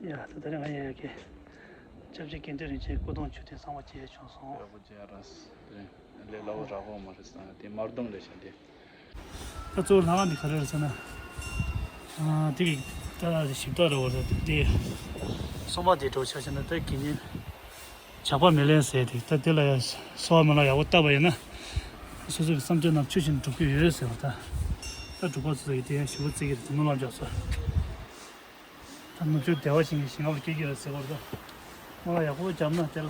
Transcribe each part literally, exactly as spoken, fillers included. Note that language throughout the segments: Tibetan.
ཡ་ད་ད་རེས་ང་ཡ་ཡ་གི་སྐྱབས་རྗེ་དགེ་འདུན་རིན་ཆེན་སྐུ་གདུང་མཆོད་རྟེན་གསར་པ་མཇལ་བྱུང་སོང་། ཡག་པོ་མཇལ་ར། དེ་ལས་སླ་བོ་རག་གོ་མ་རེད་ས་དེ་མར་དུང་ལས་བྱ་དེ། ད་གཙོ་བོ་ལྷ་ཁང་འདི་ག་རེ་རེད་ཟེར་ན། ཨ་དེ་གི་ད་ཞིབ་བརྟག་རེད་བ་རེད་དེ། སོང་པ་དེ་འགྲོ་ཆ་བྱས་ན་ད་དགེ་བསྙེན། ཇག་པ་མེ་ལེན་ཟེར་དེ་ད་དེ་ལ་ཡ་གསོལ་བ་མེ་ལ་ཡག་པོ་བཏབ་པ་ཡིན་ན། སོ་སོ་གི་བསམ་ཚུལ་རྣམས་ཆོས་བཞིན་འགྲུབ་ཀྱི་ཡོད་ཟེར་བ་ད། ད་འབྲུག་པ་སོ་སོ་ཡི་དེ་ཡང་ཞིབ་པོ་བརྩི་གི་རེད་དེ་སྨོན་ལམ་རྒྱག་སོ། ད་ནུབ་ཕྱོགས་བདེ་བ་ཅན་གྱི་ཞིང་ཁམས་སྐྱེ་གི་རེད་ཟེར་བ་ད། སྨོན་ལམ་ཡག་པོ་བརྒྱབ་ན་དེ་ལ།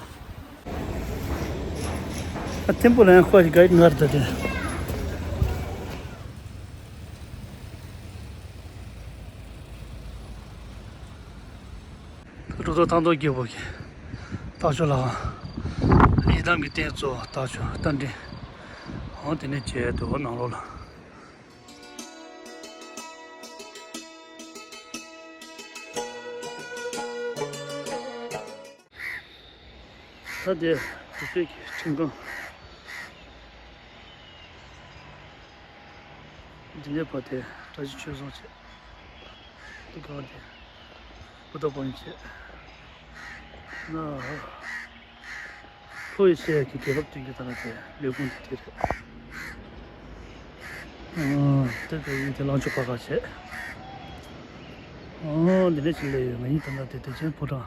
ཨ་ཐེམ་པོ་ལ་ཡང་ཁོ་ཞིག་ག་ཡིག་ངར་ད་དེ། འགྲོ་ཐོག་ཐང་ཐོག་རྒྱལ་པོ་གི་རྟགས་མཆོག་ལ་ཡི་དམ་གྱི་རྟེན་གཙོ་བོ་རྟགས་མཆོག་རྟ་མགྲིན། འོ་དེ་ནས་བྱས་འདུག་ནང་ལོགས་ལ། ད་དེ་འབྲུག་པའི་གི་ཁྲིམས་ཁང་། འདི་ནས་ཕར་དེ་བཀྲ་ཤིས་ཆོས་རྫོང་བྱས། འདི་གང་དེ་བུ་ད་པང་བྱས། ན་ལྷོ་ཡི་ཤེས་ཡ་གི་རྒྱལ་ཁབ་སྟོན་རྒྱུ་ད་ན་དེ་ལས་ཁུངས་དེ་དེ་རེད། ཨ་དེ་ག་ཡིན་དེ་ལང་ཕྱོགས་ཕ་ག་བྱས། ཨ་འདི་ནས་ཅི་ལས་ཡོད་ང་ཡིན་ད་ན་དེ་བདེ་ཆེན་ཕོ་བྲང་།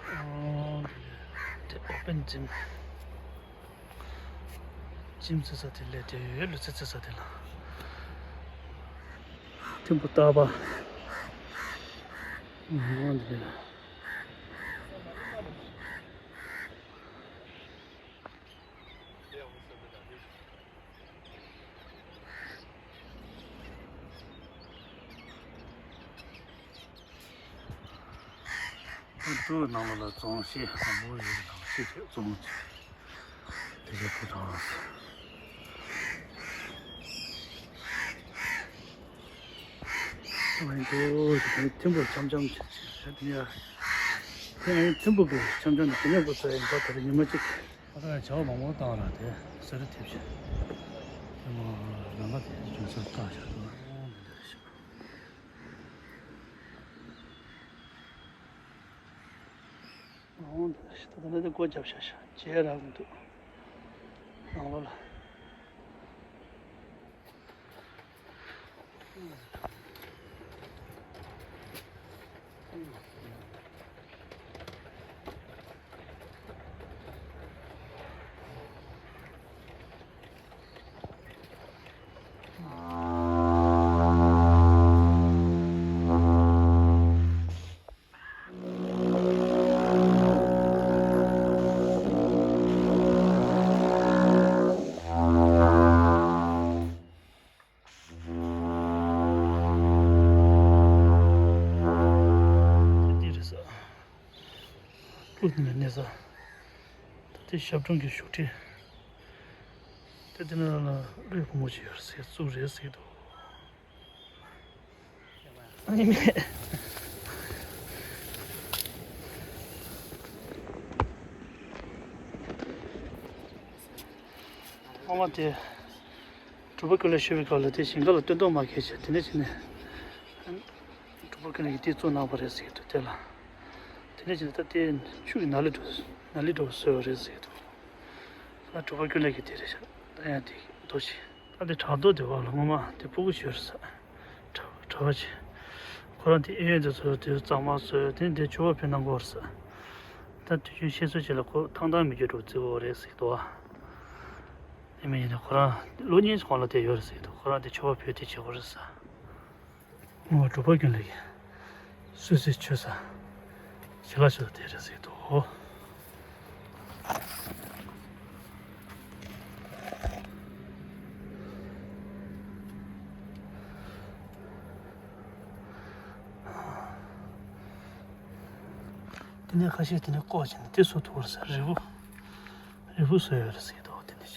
ཨ་འདི་ནས་དེ་ཨོ་པན་ཇིམ། ཇིམ་རྩེ་ས་དེ་ལས་དེ་ཡོད་ལུས་རྩེ་རྩེ་ས་དེ་ལ། ཐིམ་ཕུ་ཏཱ་པ། ཨ་འདི་ནས། ཨ་ཏུ་ནང་ལ་རྫོང་ཤེས་དང་པོ་ཡོད་ནང་ཤེས་རྫོང་དེ་གའི་ཕུ་ཐང་། ཨ་ཏུ་ཐིམ་ཕུ་འཆམ་འཆམ་བྱེད་བྱེད་དེ་ཡ། དེ་ཐིམ་ཕུ་གི་འཆམ་འཆམ་དེ་ནས་འགོ་ཚུགས་ཡིན་པ་དེ་ཉི་མ་གཅིག་ད་ལྟ་བྱ་བ་མང་པོ་བཏང་ར་དེ་གསོལ་རས་ཐེབས་ཤིང་། དེ་མོ་ལམ་པ་དེ་ཅུང་ཟད་བཀག་བཞག་འདུག་འདི་འདྲ་ཞིག་འོང་འདི་འདྲ་ཞིག་ད་ལྟ་འདི་སྒོ་བརྒྱབ་བཞག་ཤག་བྱས་རག་གི་འདུག་ནང་ལོགས་ལ། འདི་རེད་ས། ཀླུ་འདི་ལ་གནས་ས། ད་ལྟའི་ཞབས་དྲུང་གི་བཞུགས་ཁྲི། ད་འདི་ན་ལ་ཀླུའི་བུ་མོ་ཅིག་ཡོད་རེད་ཟེར་གཙུག་རེད་ཟེར་འདུག་ཨ་ནི་མེད། ཨ་མ་དེ། གྲུབ་པ་ཀུན་ལེགས་ཞུ་བའི་སྐབས་ལ་དེ་ཞིང་ཁ་ལ་སྟོན་ཐོག་མ་འཁེལ་བྱས་དེ་ནས་བྱས་ནས། གྲུབ་པ་ཀུན་ལེགས་ཀྱིས་དེ་བཙུགས་གནང་བ་རེད་ཟེར་གྱི་འདུག་དེ་ལ། དེ་ནས་བྱས་ནས་ད་དེ་ཆུ་གི་ནཱ་ལི་འགྲོ། ནཱ་ལི་འགྲོ་བཟོས་པ་རེད་ཟེར་གྱི་འདུག་ད་གྲུབ་པ་ཀུན་ལེགས་ཀྱིས་དེ་རེད་ཤག་ད་ཡང་དེ་རྡོ་ཆེ། ད་དེ་བྲག་རྡོ་དེ་བ་ལ་སྔོན་མ་དེ་ཕྲུ་གུ་ཞོར་ས། གྲྭ་གྲྭ་པ་ཆེ། ཁོ་རང་དེ་ཨེ་ཡོན་དེ་ཚོ་དེ་གཙང་མ་བཟོས་དེ་འདི་ཆུ་བ་ཕུལ་གནང་གོ་རེད་ས། ད་དུས་རྒྱུན་ཤེས་ཚོད་ཅིག་ལ་ཁོ་ཐང་ཐང་མི་རྒྱུ་འགྲོ་བརྩི་བོ་རེད་ཟེར་གྱི་འདུག་བ། དེ་མིན་ཡིན་ན་ཁོ་རང་ལོ་གཉིས་གོང་ལ་དེ་ཡོད་རེད་ཟེར་གྱི་འདུག་ཁོ་རང་དེ་ཆུ་བ་ཕུལ་དེ་བྱེད་གོ་རེད་ས། ངོ་གྲུབ་པ་ཀུན་ལེགས་ཀྱི་སུད་སི་ཆོས་ས་ཞི་ལ་ཆོས་ས་དེ་རེད་ཟེར་གྱི་འདུག་དེ་ནས་ཁ་ཤས་དེ་ནས་བཀོག་བྱས་ནས་དེ་བཟོ་ཐུབ་པ་རེད་ཟེར། རིལ་བུ། རིལ་བུ་བཟོ་ཡོད་རེད་ཟེར་གྱི་འདུག་དེ་འདྲ་བྱས་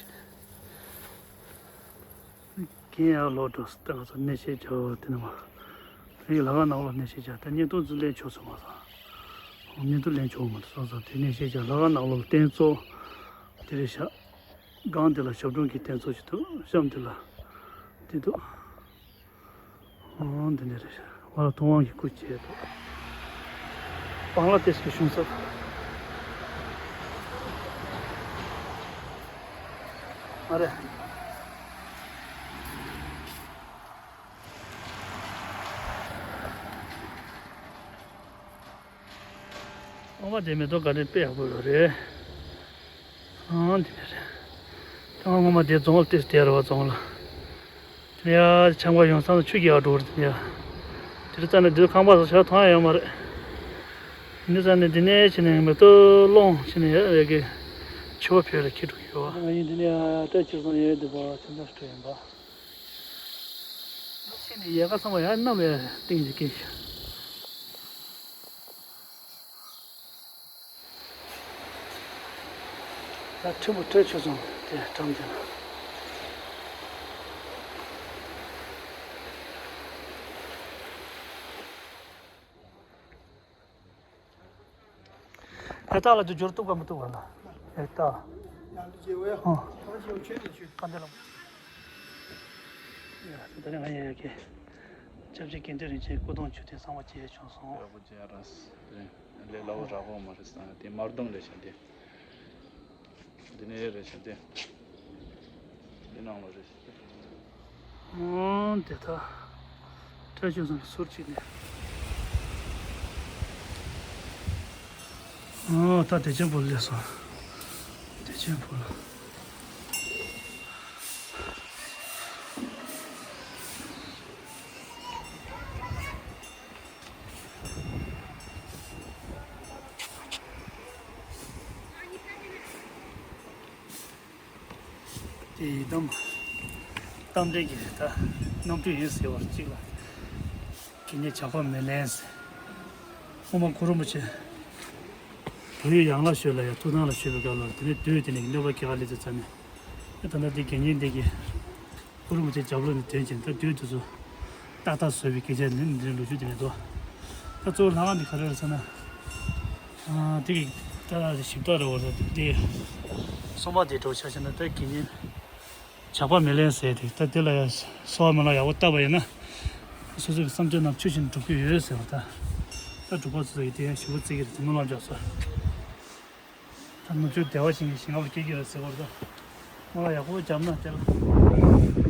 ནས། རྒན་ཡར་ལོག་འགྲོ་ཟེར་ད་ང་ཚོ་གནས་བཤད་རྒྱག་པ་དེ་ནས་མ། རེད་ལྷ་ཁང་ནང་ལོགས་གནས་བཤད་རྒྱག་ད་བརྙན་ཐུང་ཚོ་ལེན་ཆོག་ཚོད་མ་སོང་། བརྙན་ཐུང་ལེན་ཆོག་མ་སོང་ཙང་དེ་གནས་བཤད་རྒྱག་ལྷ་ཁང་ནང་ལོགས་ལ་རྟེན་གཙོ། དེ་རེད་ཤག་སྒང་དེ་ལ་ཞབས་དྲུང་གི་རྟེན་གཙོ་ཅིག་འདུག་གཤམ་དེ་ལ། དེ་འདུག་ཨང་འདི་འདྲ་རེད། ང་ལ་ཐོང་དབང་གི་སྐུ་བྱས་འདུག་བང་ལ་ཏེས་ཀྱི་གཞུང་ཚབ། ཨ་རེ། ཨོ་མ་དེ་མེ་ཏོག་ག་ནས་དཔེ་ཡག་པོ་ཡོད་རེད། ཨང་དེ་ནས་རེད། ཁྱོད་ངོ་མ་དེ་རྫོང་ལ་ཏེས་དེ་རེད་བ་རྫོང་ལ། དེ་ནས་ཡ་ཆང་པ་ཡོང་སང་ཆུ་རྒྱག་འགྲོ་རེད་དེ་ནས་ཡ། དེ་རྩ་ནས་དེ་ཁང་པ་སོགས་ཆ་ཐོང་ཡ་ཡོད་མ་རེད། དེ་ནས་རྩ་ནས་དེ་ནས་ཕྱིན་ནས་མེ་ཏོག་སློང་ཕྱིན་ནས་ཡ་ཡ་གི་ཆུ་བ་བོད་ལ་འཁྱེར་འགྲོ་གི་ཡོད་བ། ང་ཡིན་དེ་ནས་ཡ་སྐྲ་ཆུ་སོང་ཡོད་དེ་བ་ཆུ་འདྲ་སྤྲོད་ཡིན་པ། ཕྱིན་ནས་ཡལ་ག་ཚང་མ་ཡ་གནམ་ལ་ཡ་སྟེང་ནས་སྐྱེས་ཤག་ད་ཁྲི་མོ་སྤྲད་ཆོག་སོང་དེ་གྲམ་དེ་ལ། ཨེ་ཏ་ལ་དུ་འབྱོར་ཐུབ་ག་མི་ཐུབ་ག་ལ། ཨེ་ཏ། ཡང་དུ་བྱེད་འོས། ཨོ། ད་ཞེའུ་ཆོས་དེ་ཆོས། ག་འདི་ལ། ཡ་ད་རེ་ང་ཡ་ཡ་གི། སྐྱབས་རྗེ་དགེ་འདུན་རིན་ཆེན་སྐུ་གདུང་མཆོད་རྟེན་གསང་བ་མཇལ་བྱུང་སོང་། ཡག་པོ་མཇལ་ར། དེ་ལས་སླ་བོ་རག་གོ་མ་རེད་ས་དེ་དམར་གདུང་རེད་ཤག་དེ། འདི་ནས་རེད་ཤག་དེ། འདི་ནང་ལ་རེད་ཤག་དེ། ཨོ་དེ་ད། བཀྲ་ཤིས་སོང་ཟུར་གཅིག་ནས། ཨོ་ད་བདེ་ཆེན་ཕུག་སླེབས་སོང་། བདེ་ཆེན་ཕུག་ལ། དེ་ཡི་དམ། རྟ་མགྲིན་གྱི་ད་རྣམ་སྤྲུལ་ཡིན་ཟེར་བ་གཅིག་ལ། དགེ་བསྙེན་ཇག་པ་མེ་ལེན་ཟེར། སྔོན་མ་གུ་རུ་རིན་པོ་ཆེ། བོད་ཡུལ་ཡང་ལ་ཤོད་ལ་ཡ་ཐུགས་སྣང་ལ་ཞུས་པའི་སྐབས་ལ་དེ་ནས་སྡོད་དེ་ནས་གནོད་པ་སྐྱེལ་ག་སླེབས་ཚར་ནས། ད་ལྟ་དེ་དགེ་བསྙེན་དེ་གི་གུ་རུ་རིན་པོ་ཆེ་རྒྱབ་ལོགས་ནས་ཐོན་ཅིང་ད་དུས་དེ་ཚོ་ཏག་ཏག་བཟོས་པའི་སྐད་ཆ་ནི་འདི་ལོ་རྒྱུས་དེ་མེད་དོ། ད་གཙོ་བོ་ལྷ་ཁང་འདི་ག་རེ་རེད་ཟེར་ན། ཨ་དེ་གི་ད་ཞིབ་ཏོག་རེད་བ་ད་དེ། གསུངས་པ་དེ་འགྲོ་ཆ་བཞག་ན་ད་དགེ་བསྙེན་ཇག་པ་མེ་ལེན་ཟེར་དེ་ད་དེ་ལ་ཡ་གསོལ་བ་སྨོན་ལམ་ཡག་པོ་བཏབ་པ་ཡིན་ན། སོ་སོ་གི་བསམ་ཚུལ་རྣམས་ཆོས་བཞིན་འགྲུབ་ཀྱི་ཡོད་ཟེར་བ་ད། ད་འབྲུག་པ་སོ་སོ་ཡི་དེ་ཡང་ཞིབ་པོ་བརྩི་གི་རེད་དེ་སྨོན་ལམ་རྒྱག་སོ། ད་ནུབ་ཕྱོགས་བདེ་བ་ཅན་གྱི་ཞིང་ཁམས་སྐྱེ་གི་རེད་ཟེར་བར་དུ། སྨོན་ལམ་ཡག་པོ་བརྒྱབ་ན་དེ་ལ།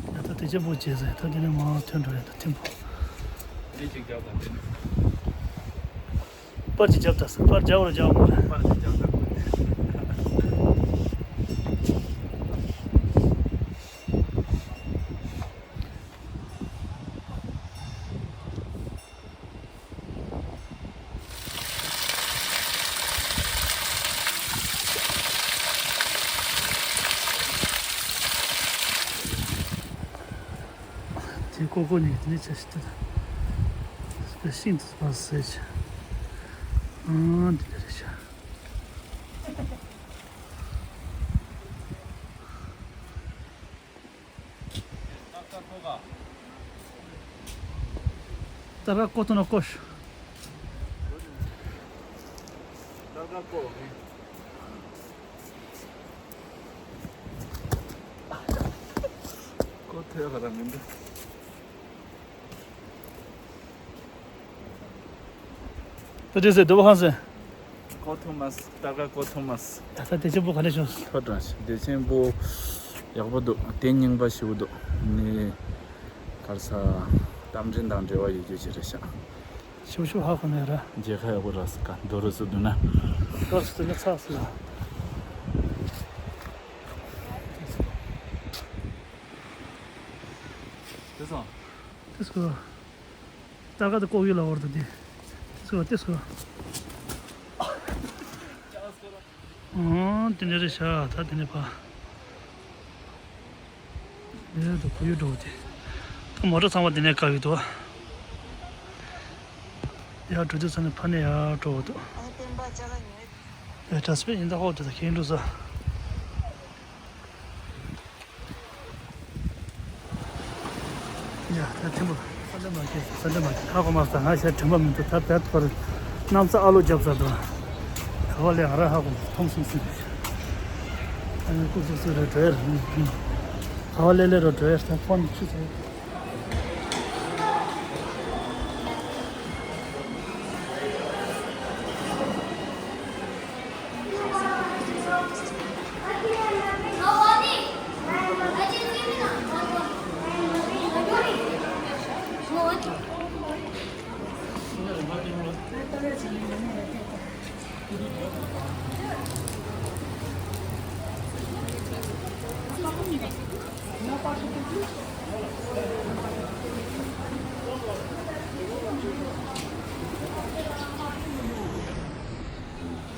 ད་ལྟ་དེ་ཆེན་པོ་བྱས་ཟེར་ད་དེ་ནས་མར་ཐོན་འགྲོ་ཡ་ད་ཐིམ་པོ། འདི་གཅིག་རྒྱབ་དང་འདི་ནས། པར་གཅིག་རྒྱབ་དང་ཟེར་པར་རྒྱབ་ར་རྒྱབ་མ་རེད། པར་གཅིག་རྒྱབ་དང་། དེ་ཀོ་ཀོ་ནི་དེ་ནི་ཆ་ཞིག་ཏུ་ཤིང་དུ་སྤར་ཟེར་ཆ། ཨང་དེ་འདྲ་རེད་ཤག་ཏར་ཀ་ཀོ་ཐོ་ན་ཀོ་ཤ། ཏར་ཀ་ཀོ་ཀོ་ཐོ་ཡ་ག་ར་མི་འདུག་ད་དེ་ཟེར་སྡོད་པ་ཧང་ཟེར། ཀོ་ཐོ་མ་སི། ཏར་ཀ་ཀོ་ཐོ་མ་སི། ད་ལྟ་དེ་ཆེན་པོ་ག་ནས་བྱུང་། ཐོ་དྲངས་ཤིག་དེ་ཆེན་པོ་ཡག་པོ་འདུག་དེ་རྙིང་པ་ཞིག་འདུག་ནི་གར་ས་རྟ་མགྲིན་དང་འབྲེལ་བ་ཡོད་རྒྱུ་ཅིག་རེད་ཤག་ཞུ་ཞུ་ཧ་གོ་ནས་ར། མཇལ་ཁ་ཡག་པོ་རག་སི་ཀ་འདོ་རུ་སུ་འདུག་ན། འདོ་རུ་སུ་འདུག་ན་ཚགས་སི་ལ། དེ་སོང་། དེ་སོང་། ཏར་ཀ་དེ་ཀོ་ཡུ་ལ་བོར་དུ་དེ། དེ་སོ་དེ་སོ། ཨོ་དེ་འདྲ་རེད་ཤག་ད་དེ་ནས་ཕ། དེ་ནས་དུ་ཁོར་ཡུག་འགྲོ་དེ། ད་མོ་ཊ་ཚང་མ་དེ་ནས་བཀག་ཡོད་དོ། ཡར་འགྲོ་དུས་ཙམ་ནས་ཕར་ནས་ཡར་འགྲོ་འོ་འདུག་ཨེ་ཏྲ་སི་པེ་ཡིན་ད་ཧོ་དེ་ད་ཁེངས་འགྲོ་ས། ཡ་ད་ཐིམ་པོ་སན་ཌེ་མར་ཀེཊ་སན་ཌེ་མར་ཀེཊ་ཧ་གོ་མ་སོང་། ང་ཞལ་དྲན་པ་མི་འདུག་ད་བལ་ཐོར་གནམ་ས་ཨ་ལོ་རྒྱབ་ས་འདུག་ག་བ་ལས་ང་རང་ཧ་གོ་མ་སོང་། མཐོང་སོང་སོང་། ཨ་ནི་སྐུ་གཟུགས་སུ་རེ་བྲོས་ར། ག་བ་ལས་ལས་ར་བྲོས་ད་ཕོན་ཆུ་ཚོད།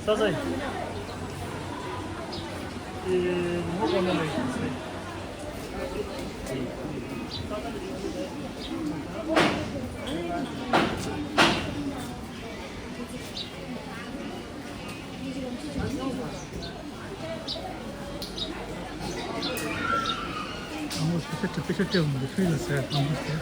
ས་ས་ཡི། ཨེ། ངོ་ག་ནས་རེད། དང་པོ་ཤ་ཤ་སྤྲད་པ་མ་རེད། ཧྥི་ལ་ཟེར་དང་པོ་ཟེར།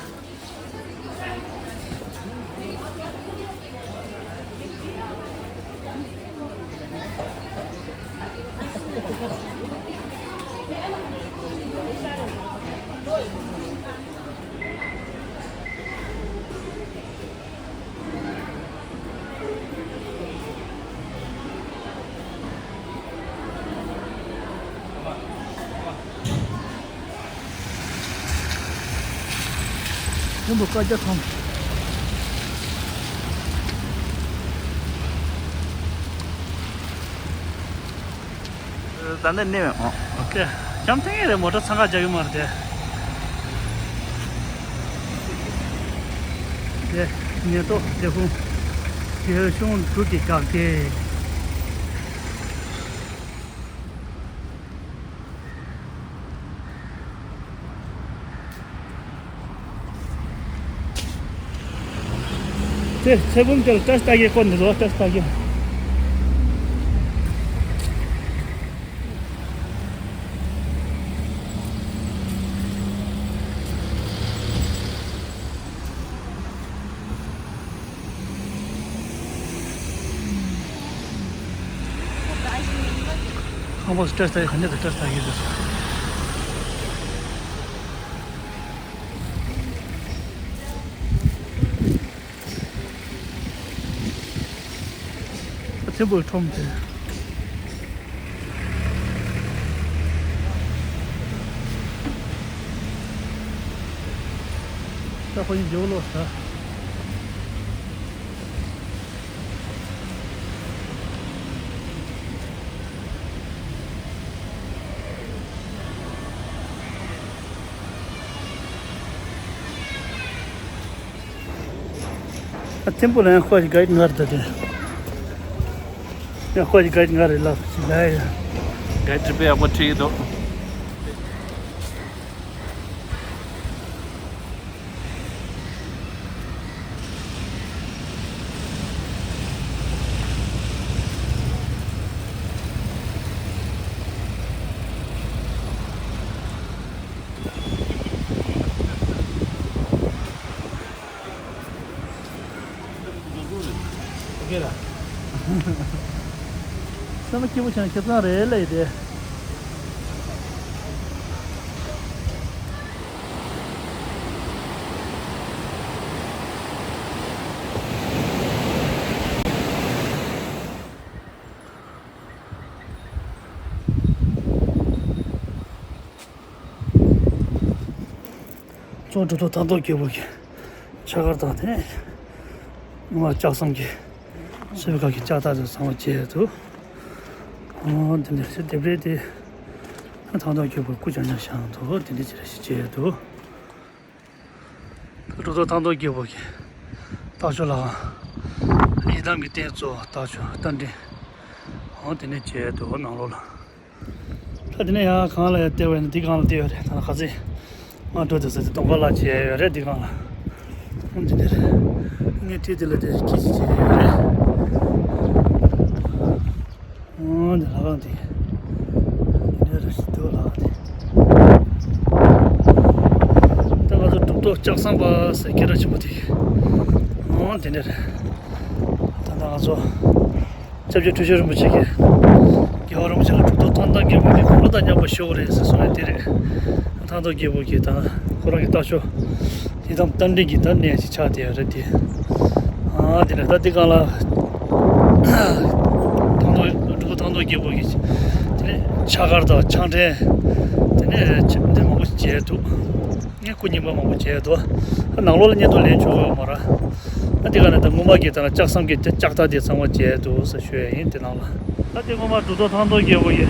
ཆེན་པོ་བཀའ་རྒྱ་ཐམས། ད་ནི་གནས་མེད་ཨང་། ཨོ་ཀེ། འཇམ་ཐིང་ངེ་རེད། མོ་ཊ་འཚང་ཁ་རྒྱག་གི་མ་རེད་དེ། དེ་ཉེན་རྟོག་ལས་ཁུངས། རྒྱལ་གཞུང་འབྲུག་གི་འགག་སྡེ། དེ་ཚེ་བུམ་དེར་བཀྲ་ཤིས་རྟགས་བརྒྱད་བསྐོར་འདི་ཚོ་བཀྲ་ཤིས་རྟགས་བརྒྱད། ཁང་པ་སུ་བཀྲ་ཤིས་རྟགས་བརྒྱད་ག་ནས་དུ་བཀྲ་ཤིས་རྟགས་བརྒྱད་ཟེར། ཐིམ་པོའི་ཁྲོམ་དེ། ད་ཁོ་ཡིན་འཇོག་ལོ་ས། ཐིམ་པོ་ལ་ཡང་ཁོ་ཞིག་ག་ཡིག་ངར་ད་དེ། ཡང་ཁོ་ཞིག་ག་ཡིག་ངར་རེད་ལབ་ཞིག་ལ་ཡ། ག་ཡིག་དྲི་བ་ཡག་པོ་དྲིས་ཀྱི་འདུག་ཨོ་ཁེ་ར། བསམ་པ་སྐྱིད་པོ་བྱུང་ཁྱེད་ཚང་རེད་ལེ་དེ། གཙོ་བོ་གྲུབ་ཐོབ་ཐང་སྟོང་རྒྱལ་པོ་གི་ཕྱག་འཁར་དང་དེ་ནས་ང་ལྕགས་ཟམ་གྱི་སེ་བི་ཀ་གི་ལྕགས་ཐག་དེ་ཚང་མ་བཅད་འདུག་ཨོ་དེ་འདྲ་ཞིག་དེབ་རེད་དེ། ཐང་སྟོང་རྒྱལ་པོ་སྐུ་རྐྱང་རྐྱང་བཞེངས་འདུག་དེ་འདྲ་ཅིག་རེ་ཞིག་བཅད་འདུག་གྲུབ་ཐོབ་ཐང་སྟོང་རྒྱལ་པོ་གི་རྟགས་མཆོག་ལ་ཡི་དམ་གྱི་རྟེན་གཙོ་བོ་རྟགས་མཆོག་རྟ་མགྲིན། འོ་དེ་ནས་བྱས་འདུག་ནང་ལོགས་ལ། ད་དེ་ནས་ཡང་གང་ལ་ཡང་བལྟས་པ་ཡིན་ན་འདི་གང་ལ་བལྟས་ཡོད་རེད། ད་ནི་ཁ་ཚིག་ང་འགྲོ་དེ་ས་དེ་གདོང་ཁ་ལ་བྱས་ཡོད་རེད། འདི་གང་ལ། འདི་འདིར་ངས་བྲིས་དེ་ལ་དེ་ཁྱི་ཅི་བྱེད་ཡོད་རེད། འོ་འདི་ལ་གང་དེ་འདི་འདྲ་ཞིག་འདུག་ལ་དེ། ད་ང་ཚོ་གྲུབ་ཐོབ་ལྕགས་ཟམ་པ་ཟེར་སྐད་གྲགས་ཆེན་པོ་དེ། འོ་འདི་འདྲ་རེད། ད་ལྟ་ང་ཚོ་སྐྱབས་རྗེ་ཁྲི་ཆེན་རིན་པོ་ཆེ་གིས་རྒྱལ་བ་རིན་པོ་ཆེ་ལ་གྲུབ་ཐོབ་ཐང་སྟོང་རྒྱལ་པོ་གིས་གུ་རུ་དང་མཉམ་པར་བཞུགས་རེད་ཟེར་གསུངས་ཡ་དེ་རེད། ཐང་སྟོང་རྒྱལ་པོ་གིས་ད་ཁོ་རང་གི་ལྟ་ཞོག་ཡི་དམ་རྟ་མགྲིན་གྱི་ད་གནས་ཅིག་ཆགས་བསྡད་ཡོད་རེད་དེ། ཨ་དེ་ནས་ད་འདི་སྒང་ལ་ཐང་སྟོང་གྲུབ་ཐང་སྟོང་རྒྱལ་པོ་གི་དེ་ནས་ཕྱག་མཁར་དང་ཕྱག་ཕྲེང་། དེ་ནས་འདི་མང་པོ་མཇལ་འདུག་ངས་སྐུ་རྙིང་པ་མང་པོ་མཇལ་འདུག་ཨ་ནང་ལོགས་ལ་བརྙན་ཐུང་ལེན་ཆོག་གི་ཡོད་མ་རེད། ཨ་འདི་སྒང་ནས་ད་སྔོན་མ་གི་ད་ལྕགས་ཟམ་གྱི་དེ་ལྕགས་རྟ་དེ་ཚང་མ་མཇལ་འདུག་ཟེར་ཞུ་ཡ་ཡིན་དེ་ནང་ལ། ད་དེ་སྔོན་མ་གྲུབ་ཐོབ་ཐང་སྟོང་རྒྱལ་པོ་ཡིན།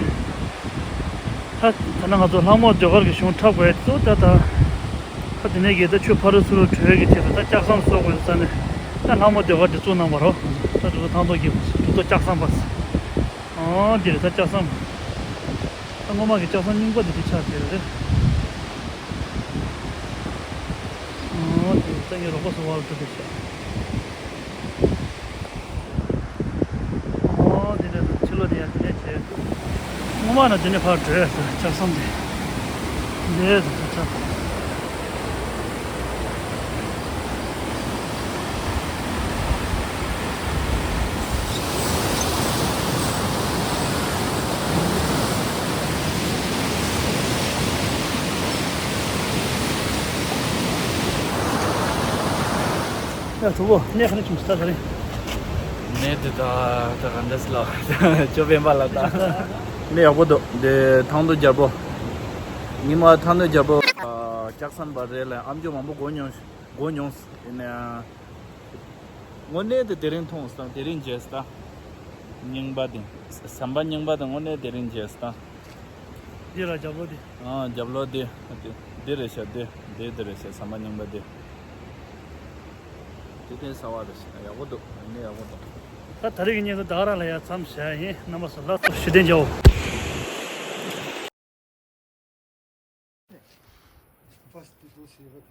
ད་ད་ནང་ང་ཚོ་ལྷ་མོ་ཟློས་གར་གྱི་གཞུང་འཁྲབ་དགོས་ཚོ་ད་ད། ད་དེ་ནས་ཀྱི་ད་ཆོས་ཕ་རོལ་ཚུར་ལ་གྲོལ་གྱི་ཆེད་དུ་ད་ལྕགས་ཟམ་བཟོ་དགོས་ས་ནས་ད་ལྷ་མོ་ཟློས་གར་དེ་བཙུགས་གནང་བ་རོ། ད་གྲུབ་ཐོབ་ཐང་སྟོང་གི་གྲུབ་ཐོབ་ལྕགས་ཟམ་པ། ཨོ་འདི་རེད་ད་ལྕགས་ཟམ། ད་སྔོན་མ་གི་ལྕགས་ཟམ་རྙིང་པ་འདི་འདྲ་ཆགས་བསྡད་རེད། ཨོ་འདི་ད་ངའི་རོགས་པ་སུ་བར་འགྲོ་དུ་ཤག་ཨོ་དེ་ནས་ཕྱི་ལོགས་དེ་ཡང་དེ་ནས་བྱས། སྔོན་མ་ན་དེ་ནས་ཕར་བྲོས་ཡ་ཟེར་ལྕགས་ཟམ་དེ། འདི་ཟེར་ལྕགས་ཟམ། ཡ་གྲོགས་པོ་གནས་ག་ནས་བྱུང་ཟེར་ད་ག་རེ། གནས་དེ་ད་ད་ག་འདྲ་ཟེར་ལ་ཅོ་པན་པ་ལ་ད། གནས་ཡག་པོ་འདུག་འདི་ཐང་སྟོང་རྒྱལ་པོ། ཉི་མ་ཐང་སྟོང་རྒྱལ་པོ་ལྕགས་ཟམ་པ་རེད་ལ་ཨམ་ཅོག་མང་པོ་གོ་མྱོང་གོ་མྱོང་ཡིན་ན། དངོས་གནས་དེ་དེ་རིང་མཐོང་སོང་དེ་རིང་མཇལ་སྟངས། རྙིང་པ་དེ། ཟམ་པ་རྙིང་པ་དེ་དངོས་གནས་དེ་རིང་མཇལ་སྟངས། འདི་ལ་རྒྱབ་ལོགས་དེ། ཨང་རྒྱབ་ལོགས་དེ། དེ་དེ་རེད་ཤག་དེ་དེ་དེ་རེད་ཤག་ཟམ་པ་རྙིང་པ་དེ། དེ་དེ་གསར་བ་རེད་ཤག་ཡག་པོ་འདུག་དངོས་གནས་ཡག་པོ་འདུག་ད་ད་རེས་ཀྱི་བརྙན་ཐུང་ད་ག་རང་ལ་ཡ་མཚམས་བཞག་ཡིན། རྣམ་པ་ཚོ་ལ་ཞུ་རྟེན་འཇལ་བོ། First people see what?